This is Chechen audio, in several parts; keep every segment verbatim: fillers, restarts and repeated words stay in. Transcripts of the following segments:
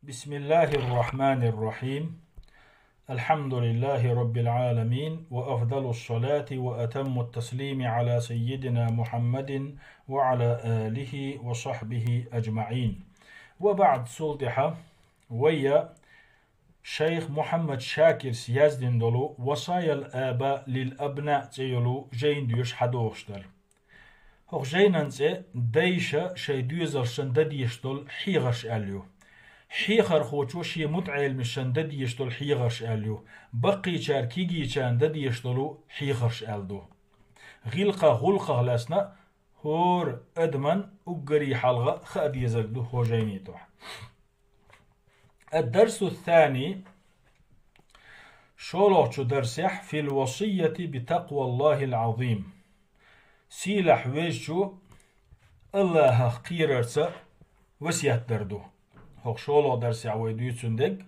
بسم الله الرحمن الرحيم. الحمد لله رب العالمين، وأفضل الصلاة وأتم التسليم على سيدنا محمد وعلى آله وصحبه أجمعين. وبعد, цул тӀехьа вай шайх Мухьаммад Шакирс яздина долу «وصايا الآباء للأبناء» цӀе йолу жайна доьшуш хьадогӀуш дара. ХӀокху жайнан цӀе дайша шайн доьзалшна дан дезаш долу хьехарш аьлла ю. Хьехархочо шен мутаӀеламашна дан дезаш долу хьехарш аьлла ю. Баккхийчара кегийчарна дан дезаш долу хьехарш аьлла ду. ГӀиллакхах, гӀуллакхах лаьцна хӀора адамна уггаре хьалха хаа дезарг ду хӀокху жайни тӀехь. الدرس الثاني. ШолгӀачу дарсехь في الوصية بتقوى الله العظيم. Сийлахь везачу АллахӀах кхерарца весет дар ду. ХӀокху шолгӀа дарсехь вай дуьйцун дерг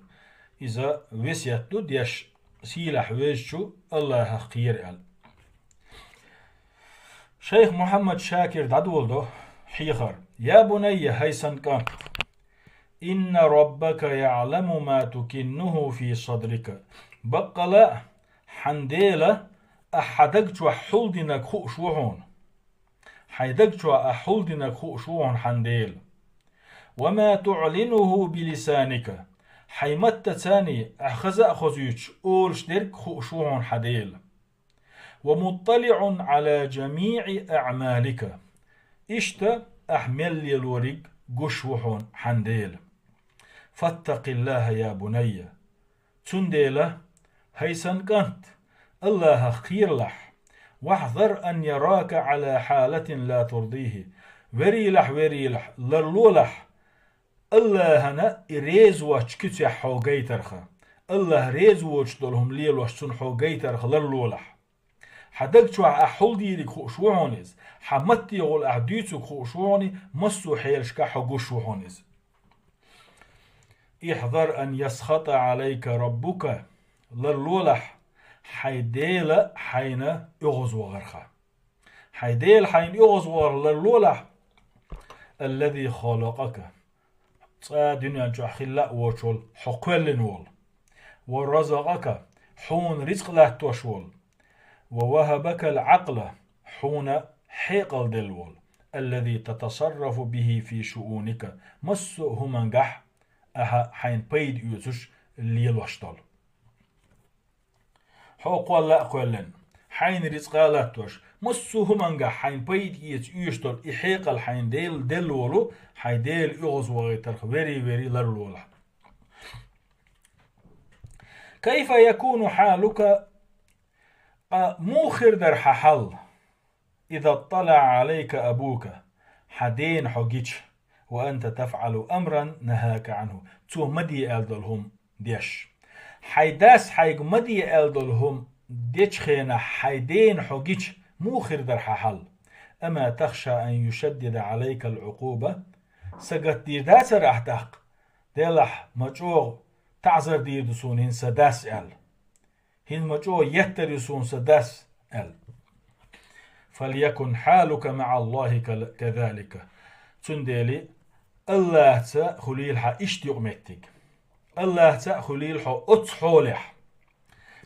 иза весет ду деш, сийлахь везачу АллахӀах кхера аьлла. Шайх Мухьаммад Шакир дӀадолдо хьехар: «يا بني, хӀай сан кӀант, إن ربك يعلم ما تكنه في صدرك». Баккъала а, хьан Дела ахь хьан даг чохь хьулдинарг хууш ву хьуна. Хьайн даг чохь ахь хьулдинарг хууш ву хьуна хьан Дела. «وما تعلنه بلسانك». Хьайн маттаца а, ахь хаза а хозуьйтуш, олуш дерг хууш ву хьуна хьан Дела. «ومطلع على جميع أعمالك». Иштта ахь мел лелориг гуш ву хьуна хьан Дела. «فاتق الله يا بني». Цундела, хӀай сан кӀант, АллахӀах кхералахь. «واحذر أن يراك على حالة لا ترضيه». Верийлахь, верийлахь, ларлолахь, АллахӀана и реза воцчу куьцехь хьо гайтарх. АллахӀ реза воцуш долу хӀума лелош цунна хьо гайтарх ларлолахь. Хьан даг чохь ахь хьулдийриг хууш ву хьуна иза. Хьан маттехула ахь дуьйцург хууш ву хьуна, массо а хьелашкахь хьо гуш ву хьуна иза. «احذر أن يسخط عليك ربك». Ларлолахь, хьайн Дела хьайна оьгӀазвахарх. Хьайн Дела хьайна оьгӀазвахарх ларлолахь. «الذي خلقك». Цкъа а дуьнен чохь хилла а воцуш волу, хьо кхоьллина волу. «ورزقك», хьуна рицкъ латтош волу. «ووهبك العقل», хьуна хьекъал делла волу. «الذي تتصرف به في شؤونك», массо а хӀумангахь ахьа хьайна пайда оьцуш лелош долу. Хьо кхолла а кхоьллина, хьайна рицкъа а латтош, массо а хӀумангахь хьайна пайда эца оьшуш долу и хьекъал хьайна Дела делла волу, хьайн Дела оьгӀазвахийтарх верий-верий ларлолахь. «كيف يكون حالك», ткъа муха хир дара хьан хьал? «إذا اطلع عليك أبوك», хьан дена хьо гича, «وأنت تفعل أمرا نهاك عنه», цо ма де аьлла долу хӀума деш. Хьайн дас хьайга ма де аьлла долу хӀума дечу хенахь хьайн дена хьо гича, муха хир дара хьан хьал? «أما تخشى أن يشدد عليك العقوبة». Сагатдийр дацара ахь тӀаккха? «Делахь, ма чӀогӀа таӀзар дийр ду суна хӀинца сан дас», аьлла. «ХӀинца ма чӀогӀа еттар ю суна сан дас», аьлла. «فليكن حالك مع الله كل-, كذلك». Цундела, АллахӀца хуьлийла хьан иштта юкъаметтиг. АллахӀца а хуьлийла хьо оццу хьолехь.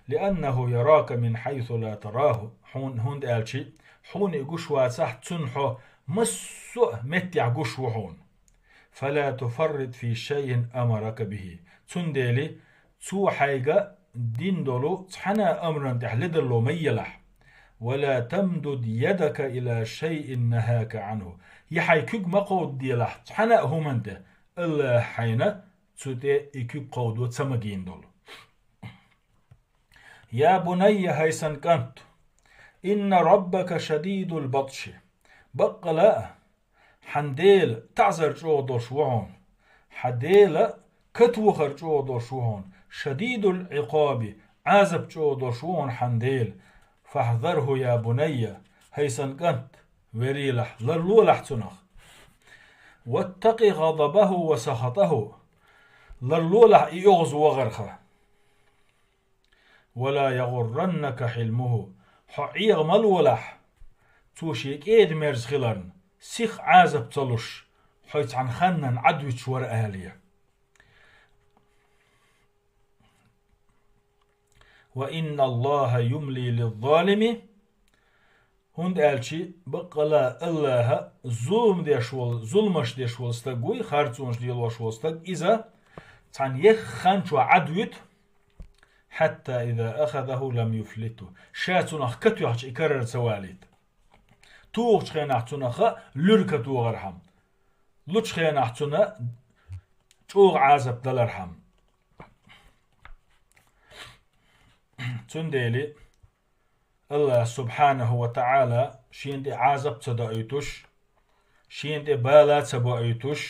«لأنه يراك من حيث لا تراه», хьуна, хӀунда аьлча хьуна и гуш вацахь, цунна хьо массо а меттехь гуш ву хьуна. «فلا تفرط في شيء أمرك به». Цундела, цо хьайга дина долу цхьана а амран тӀехь ледарло ма елахь. «ولا تمدد يدك إلى شيء نهاك عنه». Я хьайн куьг ма кховдаделахь цхьана а хӀуманна тӀе, АллахӀа хьайна цу тӀе и куьг кховдо ца магийна долу. «يا بني», хӀай сан кӀант, «إن ربك شديد البطش». Баккъала а, хьан Дела таӀзар чӀогӀа долуш ву хьуна. Хьан Дела катвахар чӀогӀа долуш ву хьуна. «شديد العقاب», Ӏазап чӀогӀа долуш ву хьуна хьан Дела. «فاحذره يا بني», хӀай сан кӀант, верийлахь, ларлолахь цунах. «واتق غضبه وسخطه», ларлолахь и оьгӀазвахарх. «ولا يغرنك حلمه», хьо Ӏеха ма лолахь, цо шен кӀеда-мерза хиларна, сиха Ӏазап ца луш, хьо цхьана ханнан Ӏадвуьтуш вара алий. وإن الله يملي للظالم. ХӀунда аьлча баккъала АллахӀа зулам деш волу, зуламаш деш волу стаг вуй, харцонаш лелош волу стаг, иза цхьана ехханчохь Ӏад вуьту, حتى إذا أخذه لم يفلته, ша цунах катоьхча и карара ца валийта. Тухучу хенахь цунах луьра катохархьама, лучу хенахь цунна чӀогӀа Ӏазап далархьама. Цундела АллахӀа субхьанаху ва таӀала шена тӀе Ӏазап ца доуьйтуш, шена тӀе бала ца боуьйтуш,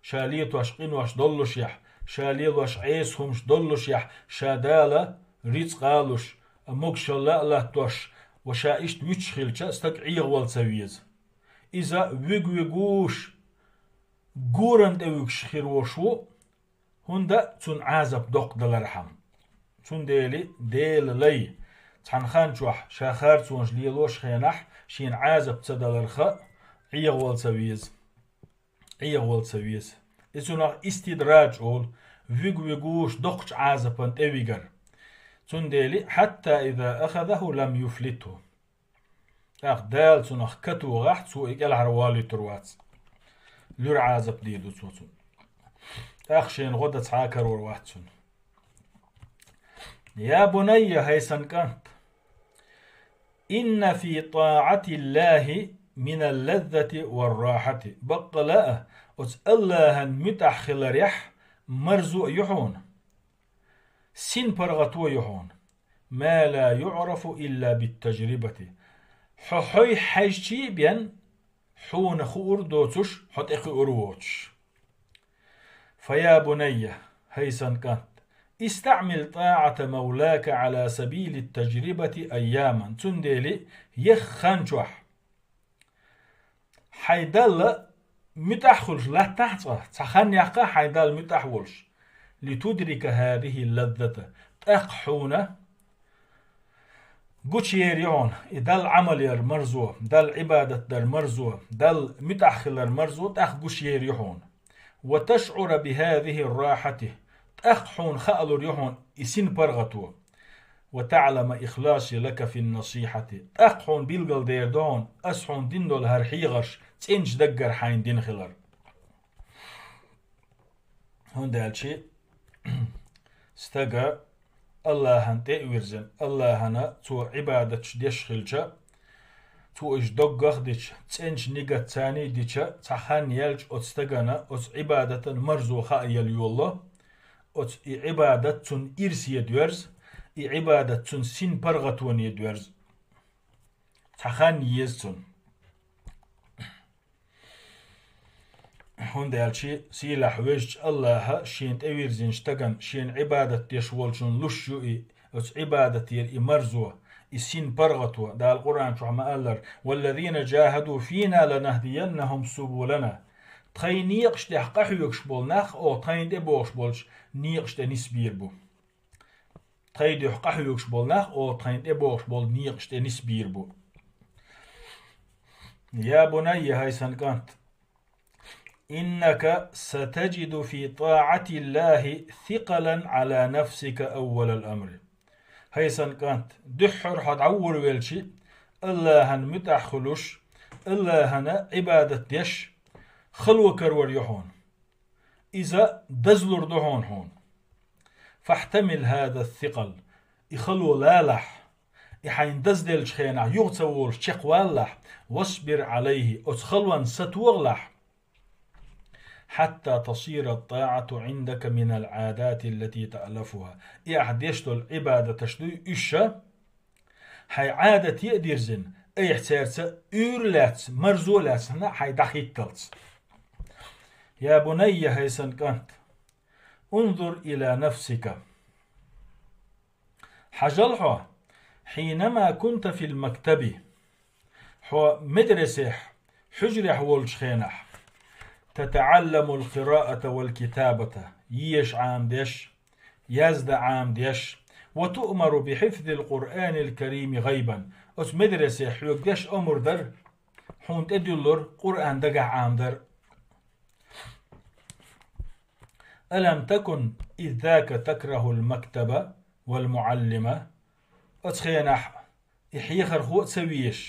ша летош къинош доллушехь, ша лелош Ӏеса хӀумаш доллушехь, ша Дала рицкъ а луш, могушалла а латтош, ва ша иштта вуьтуш хилча, стаг Ӏехавала ца веза. Иза вуьгу-вуьгуш, гуран тӀе вуьгуш хир волуш ву, хӀунда цунна Ӏазап доккха далархьама. Цундела, Делан лай, цхьана хан чохь ша харцонаш лелош хенахь, шена Ӏазап ца даларха, Ӏехавала ца веза. Ӏехавала ца веза. И цунах истидраж олу, вуьгу-вуьгуш доккхачу Ӏазапан тӀе вигар. Цундела, حتى إذا أخذه لم يفلته. ТӀаккха Дала цунах катохахь, цо и кӀелхьара валуьйтур вац. Луьра Ӏазап дийр ду цо цунна. ТӀаккха шена гӀо дан цхьа а карор вац цунна. يا بني, хӀай сан кӀант, إن في طاعة الله من اللذة والراحة. Баккъала а, оцу АллахӀан муьтӀахь хиларехь марзо а ю хьуна, син паргӀато а ю хьуна. ما لا يعرف إلا بالتجربة. Хьо хьой хьаьжчий а бен, хьуна хуур доцуш, хьо тӀекхуьур воцуш. فيا بني, хӀай сан кӀант, استعمل طاعة مولاك على سبيل التجربة أياما. Цундела, ехханчохь хьайн Далла муьтӀахь хуьлуш латтахь цкъа, цхьа хан яккха хьайн Далла муьтӀахь волуш. لتدرك هذه اللذة. ТӀаккха хьуна гучуер ю хьуна и Далла Ӏамал яр марзо, Далла Ӏибадат дар марзо, Далла муьтӀахь хилар марзо тӀаккха гучуер ю хьуна. وتشعر بهذه الراحة. ТӀаккха хьуна хаалур ю хьуна и син паргӀато. وتعلم إخلاصي لك في النصيحة. ТӀаккха хьуна билгалдер ду хьуна, ас хьуна дина долу хӀара хьехарш цӀеначу даггара хьайна дина хилар. ХӀунда аьлча стага АллахӀан тӀе а вирзина, АллахӀана цо Ӏибадаташ деш хилча, цо уьш доггах а дича, цӀеначу нигатца а дича, цхьа хан яьлча оцу стагана оцу Ӏибадатан марзо хаа яла йолало, оцу и Ӏибадат цунна ирсе доьрза, и Ӏибадат цунна син паргӀатоне доьрза. Цхьа хан еза цунна. ХӀунда аьлча сийлахь везачу АллахӀа шена тӀевирзинчу стагана, шена Ӏибадат деш волчунна луш ю и, оцу Ӏибадатера и марзо, и син паргӀато. Дала Къуръан чохь ма-аллара: والذين جاهدوا فينا لنهدينهم سبلنا. Тхайн некъаш тӀехь къахьоьгуш болу нах оха тхайна тӀе бохуш болчу некъаш тӀе нисбийр бу. Тхайн дуьхьа къахьоьгуш болу нах оха тхайна тӀе бохуш болу некъаш тӀе нисбийр бу. يا بني, хӀай сан кӀант, إنك ستجد في طاعة الله ثقلا على نفسك أول الأمر. ХӀай сан кӀант, дуьххьара хьо дӀавур велчи, АллахӀан муьтӀахь хуьлуш, АллахӀана Ӏибадат деш, хало карор ю хьуна. Иза дазлур ду хьуна хьуна. فاحتمل هذا الثقل. И хало лалахь. И хьайна дазделлачу хенахь юха ца волуш чекхвалалахь. واصبر عليه. Оцу халонна сатохалахь. حتى تصير الطاعة عندك من العادات التي تألفها. И ахь деш долу Ӏибадаташ дуй уьш ша, хьайн Ӏадате а дирзина, айхьа цаьрца уьйр а лаьцна, марзо а лаьцна хьайн дӀахӀитталц. يا بني, хӀай сан кӀант, انظر إلى نفسك. Хьажал хьо, حينما كنت في المكتب, хьо медресехь, хьуьжрехь волчу хенахь, تتعلم القراءة والكتابة, еша Ӏамадеш, язда Ӏамадеш, وتؤمر بحفظ القرآن الكريم غيبا. Оцу медресехь хьоьга деш омра дара, хьуна тӀедуьллура Къуръан дагахь Ӏамадар. ألم تكن إذ ذاك تكره المكتب والمعلم, оцу хенахь и хьехархо а ца везаш,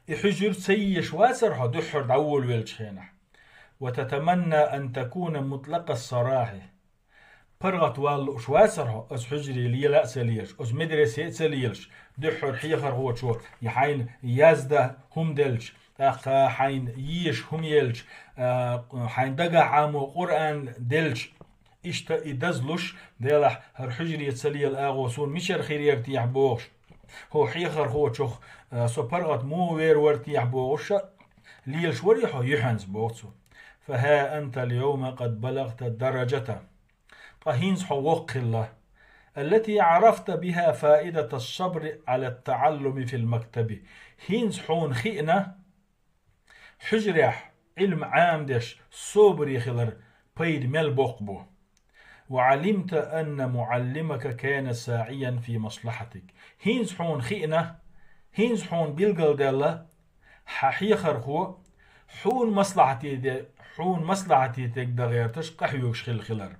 и хьуьжар ца езаш вацара хьо дуьххьара дӀаволавеллачу хенахь. وتتمنى أن تكون مطلق السراح. ПаргӀат вала лууш вацара хьо, оцу хьуьжаре лела а ца лелаш, оцу медресе а ца лелаш, дуьххьара хьехархочо и хьайна яздан хӀума делча, тӀаккха хьайна езаш хӀума елча, а, хьайна дагахь Ӏамо Къуръан делча, иштта и дазлуш, делахь, хӀара хьуьжаре ца лела агӀо суна мичара хир яра техьа бохуш, хӀо хьехархочух, а, со паргӀат муха вер вара техьа бохуш а, лелаш варий хьо юьхьанца боху цо. فها أنت اليوم قد بلغت الدرجة. Ткъа хӀинца хьо воккха хилла. التي عرفت بها فائدة الصبر على التعلم في المكتب. ХӀинца хьуна хиъна, хьуьжарехь Ӏилма Ӏамадеш собаре хилар пайда мел боккха бу. وعلمت أن معلمك كان ساعيا في مصلحتك. ХӀинца хьуна хиъна, хӀинца хьуна билгалдаьлла, хьан хьехархо хьуна маслахьате де-, хьуна маслахьате дерг дан гӀерташ къахьоьгуш хилла хилар.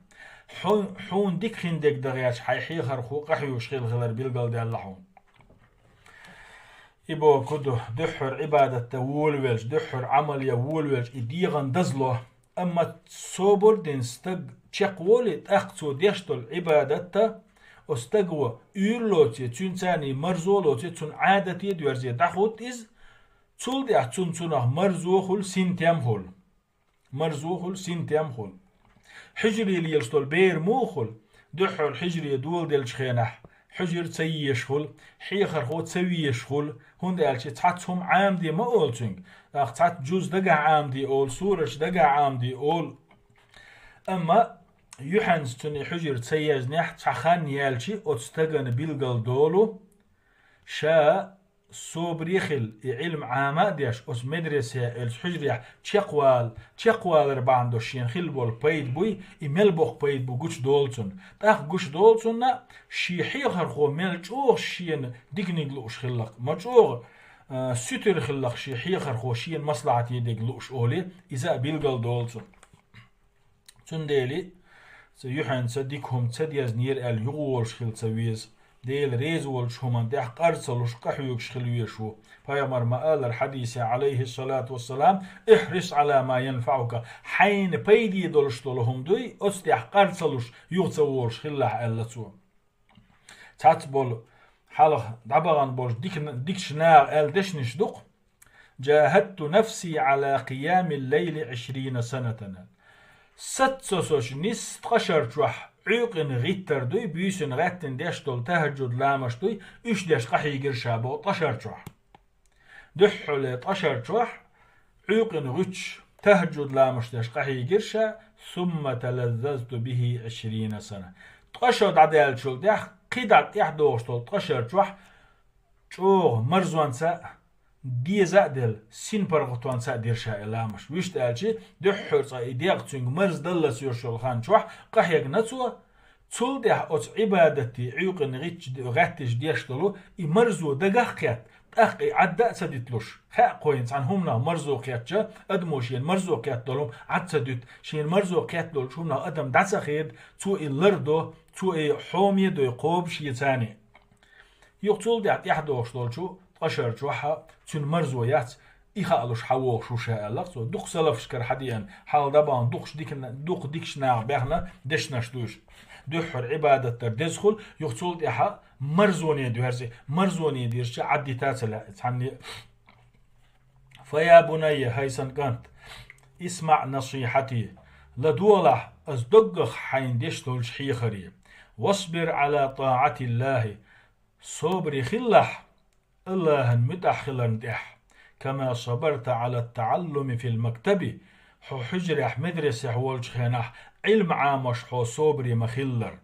Хьу-, хьуна дика хин дерг дан гӀерташ хьайн хьехархо къахьоьгуш хилла хилар билгалдаьлла хьуна. И боху ду, дуьххьара Ӏибадат дан волавелча, дуьххьара Ӏамал ян волавелча, и дегӀан дазло. Амма собар дина стаг чекхволий, тӀаккха цо деш долу Ӏибадат а, оцу стага уьйр а лоций, цуьнан царний марзо а лоций, цунна Ӏадате а доьрзий, дӀахӀутту иза, цул тӀаьхьа цунна цунах марзо а хуьлу, синтем а хуьлу. Марзо а хуьлу, синтем а хуьлу. Хьуьжаре лелаш долу бер муха хуьлу? Дуьххьара хьуьжаре доладеллачу хенахь, хьуьжар ца езаш хуьлу, хьехархо ца везаш хуьлу, хӀунда аьлча цхьацца хӀума Ӏамаде ма олу цуьнга, тӀаккха цхьацца жуз дагахь Ӏамаде олу, сураш дагахь Ӏамаде олу. Амма юьхьанца цунна и хьуьжар ца езнехь, цхьа хан яьлча, оцу стагана билгалдолу, ша собаре хилла, и Ӏилма Ӏама а деш, оцу медресе, элча хьуьжарехь чекхвала, чекхвалар бахьана долуш шена хилла болу пайда буй, и мел боккха пайда бу гучудолу цунна. ТӀаккха гучудолу цунна, шен хьехархо мел чӀогӀа шена диканиг лууш хиллакх, ма чӀогӀа, а, суьтуьр хиллакх шен хьехархо шена маслахьате дерг лууш олий, иза а билгалдолу цунна. Цундела ца юьхьанца дика хӀума ца дезнера аьлла юхаволуш хила ца веза. Дела реза волчу хӀуманна тӀехь къар ца луш, къахьоьгуш хила везаш ву. Пайхамар ма-аллара хьадисехь, Ӏалайхиссалату вассалам: «احرص على ما ينفعك». Хьайна пайде долуш долу хӀума дуй, оцу тӀехь къар ца луш, юха ца волуш хилалахь, аьлла цо. Цхьацца болу хьалха дӀабахана болчу дикна-, дикачу наха аьлла дешнаш ду-кх: «جاهدت نفسي على قيام الليل عشرين سنة». Саццо со нисса ткъа шарчохь Ӏуьйкъина гӀиттар дуй, буьйсанна гӀаьттина деш долу тахӀажжуд ламаш дуй, уьш деш къахьийгира ша боху ткъа шарчохь. Дуьххьале ткъа шарчохь Ӏуьйкъина гӀуьттуш тахӀажжуд ламаш деш къахьийгира ша, «ثم تلذذت به عشرين سنة». Ткъа шо дӀадаьллачул тӀаьхьа, кхидӀа тӀаьхьа догӀуш долу ткъа шарчохь чӀогӀа марзонца а, деза а делла, синпаргӀатонца а дира ша и ламаш. Вуьшта аьлча, дуьххьара цкъа и дегӀ цуьнга марздаллалц йолуш йолу хан чохь къахьегна цо, цул тӀаьхьа оцу Ӏибадатте Ӏуьйкъина гӀитташ-, гӀаьтташ деш долу и марзо дагах а кхетта, тӀаккха и Ӏадда а ца диталуш. Хаьа кхойна цхьана хӀуманах марзо кхетча, адамо шена марзо кхетта долу хӀума Ӏад ца дуьту, шена марзо кхетта долчу хӀуманах адам дӀа ца хеда, цо и лардо, цо и хьоме а дой кхобуш ецани. Юха цул тӀаьхьа тӀаьхьа догӀуш долчу ткъа шарчохь а цуьнан марзо яц, и хаалуш хьан вогӀуш ву ша, аьлла-кх цо. Дукха салафашкара хьадеана, хьалха дӀабахана дукхаш дикна-, дукха дикачу наха баьхна дешнаш ду уьш. Дуьххьара Ӏибадат дар деза хуьлу, юха цул тӀаьхьа марзоне доьрзи, марзоне дирзича Ӏаддита а ца лаьа цхьанне а. «فيا بني», хӀай сан кӀант, «اسمع نصيحتي», ладогӀалахь ас доггах хьайна деш долчу хьехаре. «واصبر على طاعة الله», собаре хилалахь АллахӀан муьтӀахь хиларна тӀехь. «كما صبرت على التعلم في المكتب», хьо хьуьжарехь, медресехь волчу хенахь Ӏилма Ӏамош хьо собаре ма-хиллара.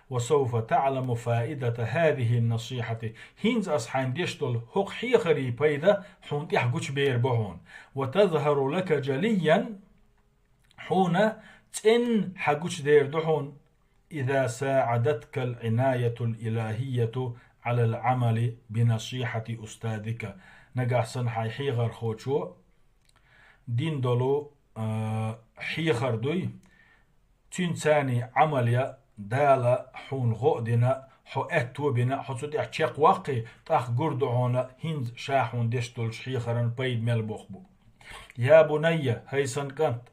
«وسوف تعلم فائدة هذه النصيحة», хӀинца ас хьайна деш долу хӀокху хьехарийн пайда хьуна тӀехь гучубер бу хьуна. «وتظهر لك جليا», хьуна цӀена хьан гучудер ду хьуна, «إذا ساعدتك العناية الإلهية على العمل بنصيحة أستاذك». Нагахь санна хьайн хьехархочо дина долу, а, хьехар дуй, цуьнца цхьаьний Ӏамал ян Дала хьуна гӀо а дина, Хьо аьтту бина, хьо цу тӀехь чекхваккхий, тӀаккха гур ду хьуна хӀинца ша хьуна деш долчу хьехаран пайда мел боху бу. Я бунайя, хӀай сан кӀант,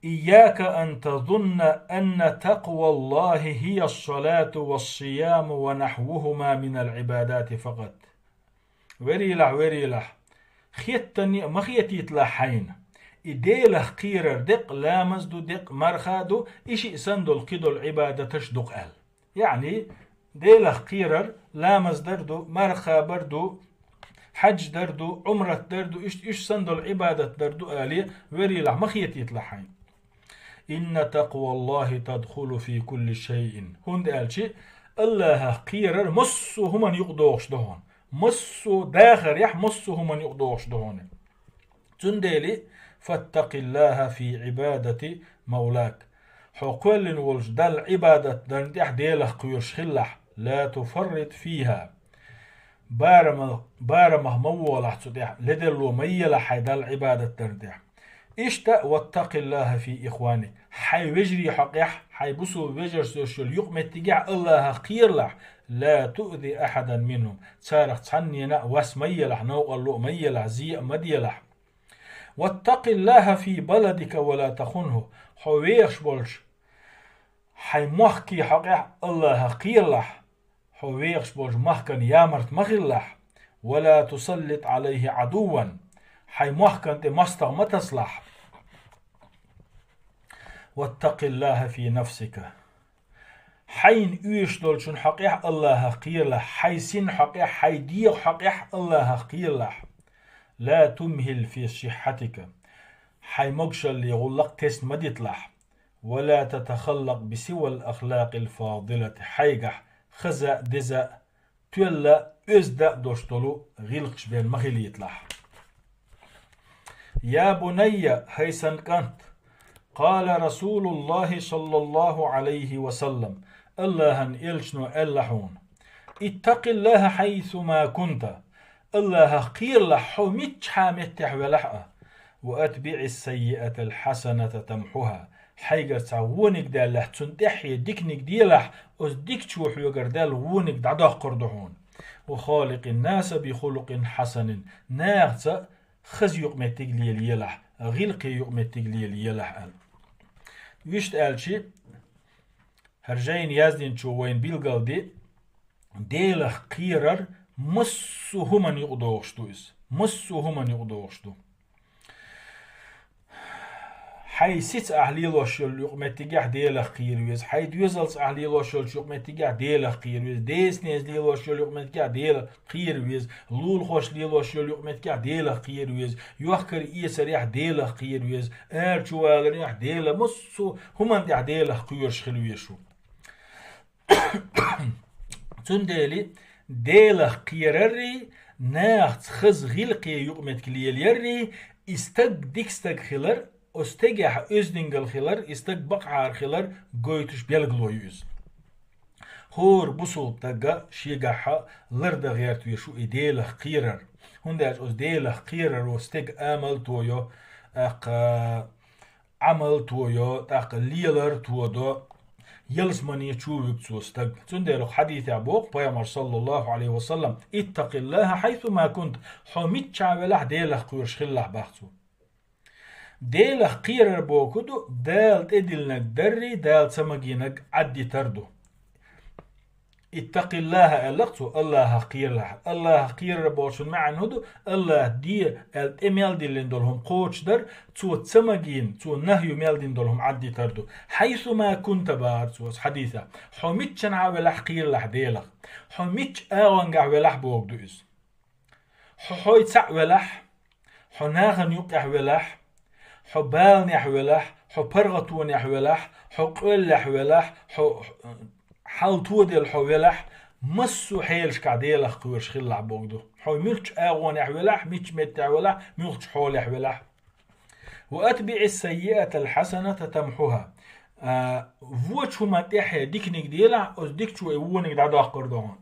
إياك أن تظن أن تقوى الله هي الصلاة والصيام ونحوهما من العبادات فقط. Верийлахь, верийлахь, хеттане а ма хетийталахь хьайна, и Делах кхерар декъ ламаз ду, декъ марха ду, и шиъ санна долу кхидолу Ӏибадаташ ду-кх аьлла. ЯӀни, Делах кхерар, ламаз дар ду, марха бар ду, хьаьж дар ду, Ӏумрат дар ду, иштта уьш санна долу Ӏибадат дар ду алий, верийлахь, ма хетийталахь хьайна. إن تقوى الله تدخل في كل شيء. ХӀунда аьлча Аллахах кхерар массо а хӀуманна юкъадогӀуш ду хьуна. Массо а дахарехь, массо а хӀуманна юкъадогӀуш ду хьуна. Цундела, فاتق الله في عبادة مولاك. Хьо кхоьллина волчу Далла Ӏибадат дарна тӀехь Делах кхоьруш хилалахь, لا تفرط فيها. Барамах, барамах ма волахь цу тӀехь, ледарло ма елахь хьайн Далла Ӏибадат дарна тӀехь. Иштта, واتق الله في إخوانك. Хьайн вежарий хьокъехь, хьайн бусулба вежарш йолуш йолу юкъаметтигехь Аллахах кхералахь, لا تؤذ أحدا منهم. Царах цхьаннена а вас ма елахь, новкъарло а ма елахь, зе а ма делахь. واتق الله في بلدك ولا تخنه. Хьо вехаш болчу хьайн мохкий хьокъехь Аллахах кхералахь, хьо вехаш болчу махкан ямарт ма хилалахь, ولا تسلط عليه عدوا. Хьайн мохкан тӀе мостагӀа ма тасалахь. واتق الله في نفسك. Хьайна оьшуш долчун хьокъехь Аллахах кхералахь, хьайн син хьокъехь, хьайн дегӀа хьокъехь Аллахах кхералахь. لا تمهل في صحتك. Хьайн могушаллин гӀуллакх тесна ма диталахь. ولا تتخلق بسوى الأخلاق الفاضلة. Хьайгахь хаза а, деза а, тоьлла а, оьзда а долуш долу гӀиллакхаш бен ма хилийталахь. يا بني, хӀай сан кӀант, قال رسول الله صلى الله عليه وسلم, Аллахьан элчано аьлла хьуна: اتق الله حيثما كنت. Аллахах кхералахь, хьо миччахьа меттехь велахь а. وأتبع السيئة الحسنة تمحها. Хьайгара цхьа вониг даьллехь, цунна тӀаьхье диканиг делахь, оцу дикачо хьоьгара даьлла вониг дӀадоккхур ду хьуна. وخالق الناس بخلق حسن. Нахаца хаза юкъаметтиг лелаелахь, гӀиллакхе юкъаметтиг лелаелахь аьлла. Вуьшта аьлча, хӀара жайна яздинчо вайна билгалди, Делах кхерар массо а хӀуманна юкъадогӀуш ду иза. Массо а хӀуманна юкъадогӀуш ду. Хьайн сица ахь лелош йолу юкъаметтигехь Делах кхера веза. Хьайн доьзалца ахь лелош йолчу юкъаметтигехь Делах кхера веза. Децнеца лелош йолу юкъаметтигехь Делах кхера веза. Лулахошца лелош йолу юкъаметтигехь Делах кхера веза. Йохкар-эцарехь Делах кхера веза. Арачуваларехь Дела, массо а хӀуманна тӀехь Делах кхоьруш хила веза шу. Цундела Делах кхераррий, нахаца хаза гӀиллакхе юкъаметтиг лелаяррий, и стаг дика стаг хилар, оцу стегехь оьздангалла хилар, и стаг бакъахьара хилар гойтуш белгало ю иза. ХӀора бусулба стага шегахьа лардан гӀерта веза шу и Делах кхерар. ХӀунда аьлча оцу Делах кхераро стеган амал а тодо, тӀаккха Ӏамал а тодо, тӀаккха лелар а тодо, ялсамане чу а вуьгу цо стаг. Цундела хьадисехь боху Пайхамар, саллаллаху Ӏалайхи ва саллам: اتق الله حيثما كنت. Хьо миччахьа велахь, Делах кхоьруш хилалахь, боху цо. Делах кхерар бохург ду, Дала тӀедиллинарг даррий, Дала ца магийнарг Ӏаддитар ду. اتق الله аьлла-кх цо, Аллахах кхералахь. Аллахах кхерар бохучун маьӀна хӀун ду? Аллах де аьлла тӀе мел диллина долу хӀума кхочушдар, цо ца магийна, цо нахью мел дина долу хӀума Ӏаддитар ду. حيثما كنت бахара цо оцу хьадисехь. Хьо миччанхьа велахь, кхералахь Делах. Хьо мичча агӀонгахь велахь, бохург ду иза. Хьо хьой цхьаъ велахь, хьо нахана юккъехь велахь, хьо баланехь велахь, хьо паргӀатонехь велахь, хьо къоьллехь велахь, хьо хьал тоделла хьо велахь, массо а хьелашкахь Делах кхоьруш хилалахь, бохург ду. Хьо муьлххачу агӀонехь велахь, мичча меттехь велахь, муьлххачу хьолехь велахь. وأتبع السيئة الحسنة تمحها. А, вочу хӀуманна тӀаьхье диканиг делахь, оцу дикачо и вониг дӀадоккхур ду хьуна.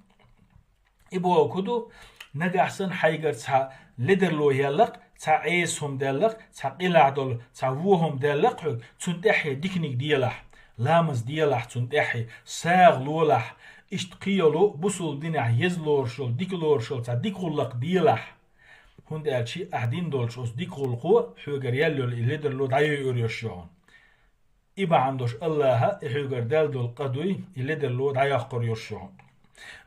И бохург хӀун ду? Нагахь санна хьайгара цхьа ледарло яьлла-кх, цхьа Ӏеса хӀума даьлла-кх, цхьа къилахь долу, цхьа вон хӀума даьлла-кх хьоьга, цунна тӀаьхье диканиг делахь. ламаз делахь цунна тӀехье, сагӀа лолахь, иштта кхин йолу бусулба динехь еза лоруш йолу, дика лоруш йолу цхьа дика гӀуллакх делахь. ХӀунда аьлча ахь дина долчу оцу дика гӀуллакхо хьоьгара яьлла йолу и ледарло дӀайойур йолуш ю хьуна. И бахьана долуш Аллаха и хьоьгара даьлла долу къа дуй, и ледарло дӀайоккхур йолуш ю хьуна.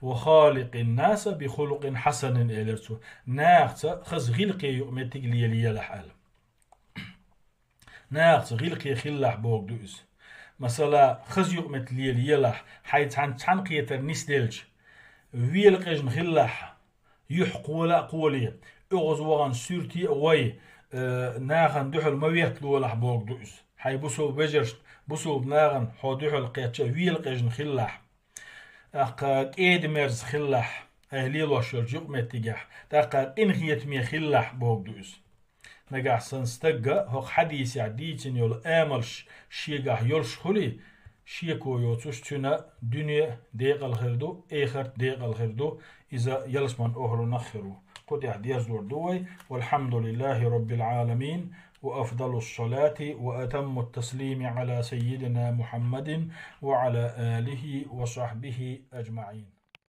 «Ва халикъин наса би хулукъин хьасанин», элира цо. Нахаца хаза гӀиллакхе юкъаметтиг лелаелахь аьлла. Нахаца гӀиллакхе хилалахь бохург ду иза. Масала, хаза юкъаметтиг лелаелахь, хьайн цхьаьна цхьаьнакхетар нисделча, вела къежна хилалахь, юьхь кхола а кхоле, оьгӀаз вахана суьрте а вай, э, нахана дуьхьал ма ветталолахь бохург ду иза. Хьайн бусулба вежаршна, бусулба нахана хьо дуьхьал кхетча а вела къежна хилалахь. ТӀаккха кӀеда-мерза хилалахь, айхьа лелош йолчу юкъаметтигехь, тӀаккха къинхетаме хилалахь бохург ду иза. Нагахь санна стагга хӀокху хьадисехь дийцина йолу амалш шегахь йолуш хуьлий, шеко йоцуш цуьнан дуьне декъала хир ду, эхарт декъала хир ду, иза ялсаманин охӀлунах хир ву. Кху тӀехь дерзор ду вай. Валхьамдулиллахи роббил Ӏаламин, ва афдалус салати ва атаммут таслими Ӏала саййидина Мухьаммадин ва Ӏала алихи ва сахьбихи аджмаӀин.